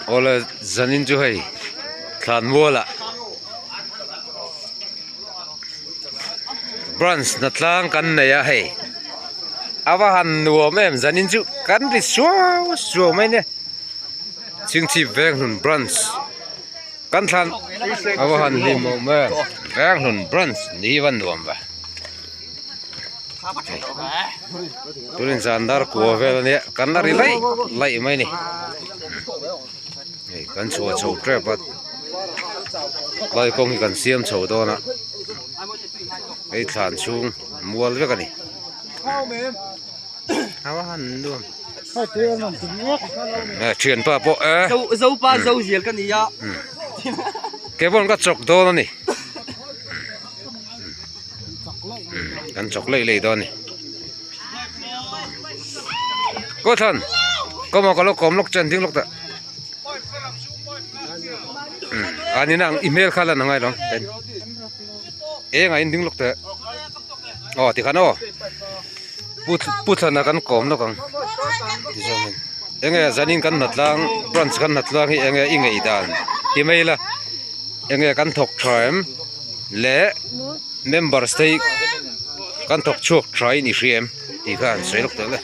Awle zanin chu hei thlan mualah branch hnatlang kan nei a hei a va han nuam em zanin chu kan ri suau suau mai nia chhingchhip venghlun branch kan thlan a va han hlim awm em venghlun branch ni hi a va nuam ve. Tunin zan dar kua vel ania kan la ri laih laih mai ni hei kan chhuah chho tep a lai kawng hi kan siam chho dawn a hei thlan chhung mual vek a ni thianpa pawh e zopa zo zial ka ni a keipawn ka chawk dawn a ni. Kan chawk lei lei dawn a ni. Kawthlan kawma ka lo kawm lawk chen ding lawk ta. A ni nang i hmel kha lan a ngai lo ten. Eng a in ding lawk teh. Aw tikhan aw. Pu pu thlana kan kawm lawk ang. Tichuan enge zanin kan hnatlang branch kan hnatlang hi enge i ngaih dan ti mai ila. Enge kan thawk tha em le members te hi kan thawk chhuak tha in i hria em tih kha an sawi lawk teh le.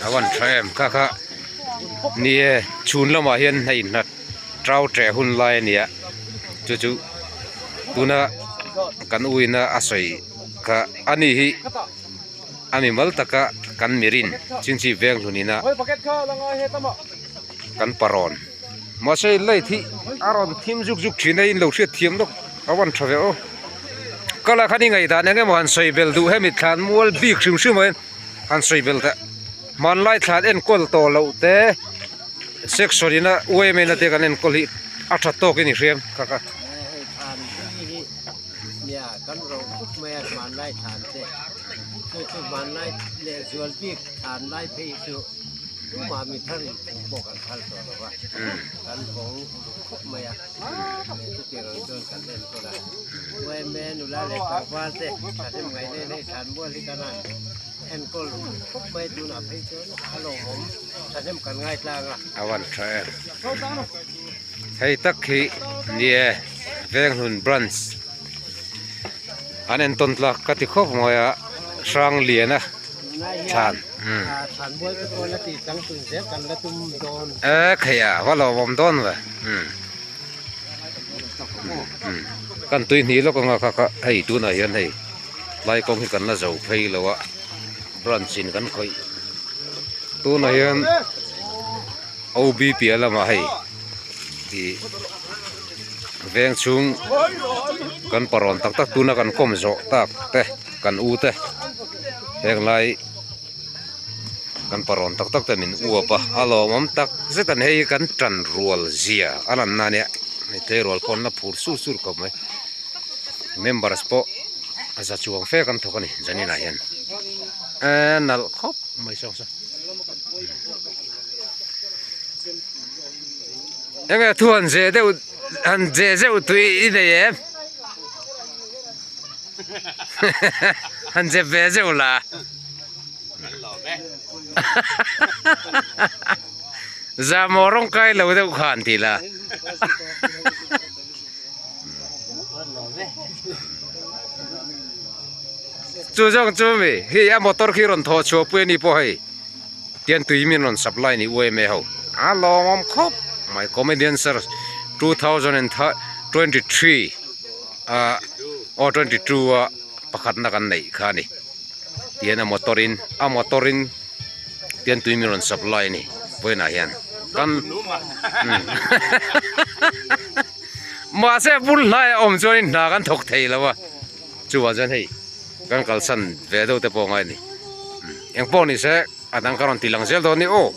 A van tha em kha kha ni e chhun lamah hian hei hnat trau ṭeh hun lai a ni a chu chu tuna kan uina a sawi kha a ni hi a mi mal taka kan mirin chingchi veng hlun ina kan parawn mahse light hi a rawn thim zuk zuk thin a in lo hriat thiam lawk a van tha ve aw kala khan i ngaihdan eng emaw han sawi bel duh hemi thlan mual bik hrim hrim ah hian han sawi bel teh hmanlai thlan enkawl tawh loh te section ina yma na te kan enkawl hi a tha tawk in i hriam kha kha. Nia kan ro khawp mai a hmanlai thlan te chu chu hmanlai leh zual bik thlan lai phei hi chu tumah mi thar in thu pawh kan phal tawh lo va kan vawng uluk khawp mai a chutiang ang chuan kan enkawl a yma nula leh tlangval te thahnem ngaih nen hei thlan mual hi kan han enkawl uluk khawp mai tunah phei chuan a lawmawm thahnem kan ngaitlang a. A van tha em. Hei tak hi ni e Venghlun branch an entawn tlak ka ti khawp mai a hrang lian a thlan e khei a va lo awm dawn ve kan tui hnih lawk anga kha kha hei tunah hian hei lai kawng hi kan la zo phei lo a branch in kan khawih tunah hian. OB piah lamah hei ih veng chhung kan parawn tak tak tuna kan kawm zawh tak te kan u te heng lai kan parawn tak tak te min uap a a lawmawm tak zet a ni hei hi kan tan rual zia a lan na ania hei tleirawl pawh an la phur sur sur khawp mai members pawh a za chuang fe kan thawk a ni zaninah hian eee nalh khawp mai saw saw. Enge thu han zeh deuh han zeh zeuh tui i nei em han zep ve zeuh la zahmawh rawng kai lo deuh khan tih la. Chu zawng chu mi hei a motor khi rawn thawh chhuah pui a ni pawh hei tian tui min rawn supply ni yma ho a lawmawm khawp mai comedian search 2023 ah aw 22 a pakhatna kan neih kha a ni tian a motor in a motor in tian tui min rawn supply a ni vawiinah hian kan mahse bul hnaiah awm chuanin hna kan thawk thei lo a. Chuvang chuan hei kan kalsan ve deuh te pawh a ngai a ni. Engpawh ni se a dang ka rawn ti lang zel dawn a ni aw.